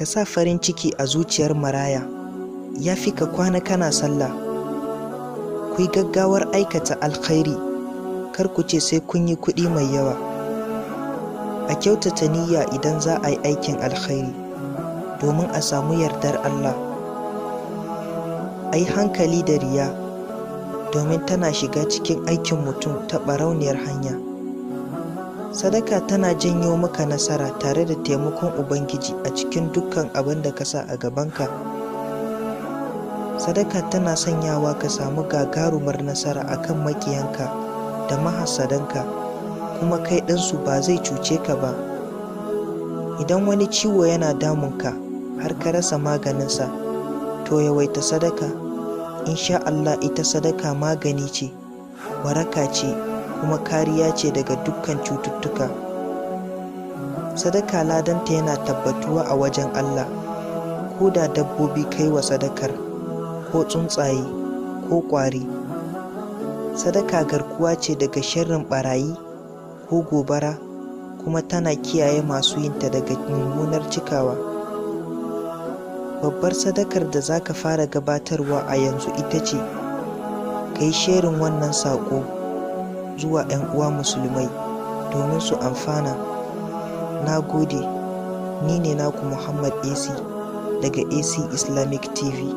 Ka sa farin ciki a zuciyar maraya, ya fi ka kwana kana sallah. Ku yi gaggawar aikata alkhairi, kar ku ce sai kun yi kuɗi mai yawa. A kyautata niyya idan za a yi aikin alkhairi, domin a samu yardar Allah. A yi hankali da riya, domin tana shiga cikin aikin mutum ta ɓarauniyar hanya. Sadaka tana janyo maka nasara tare da taimakon Ubangiji a cikin dukkan abin da ka sa a gabanka. Sadaka tana sanyawa ka samu gagarumar nasara a kan maƙiyanka da mahassadanka, kuma kai ɗinsu ba zai cuce ka ba. Idan wani ciwo yana damunka har ka rasa maganinsa, to yawaita sadaka. Insha Allah ita sadaka magani ce, waraka ce, kuma kariya ce daga dukkan cututtuka. Sadaka ladanta yana tabbatuwa a wajen Allah, ko da dabbobi kai wa sadakar, ko tsuntsaye, ko ƙwari. Sadaka garkuwa ce daga sharrin ɓarayi ko gobara, kuma tana kiyaye masu yinta daga mummunar cikawa. Babbar sadakar da za ka fara gabatarwa a yanzu ita ce, ka yi sherin wannan saƙo zuwa 'yan uwa musulmai domin su amfana. Na gode, ni ne naku Muhammad AC daga AC Islamic TV.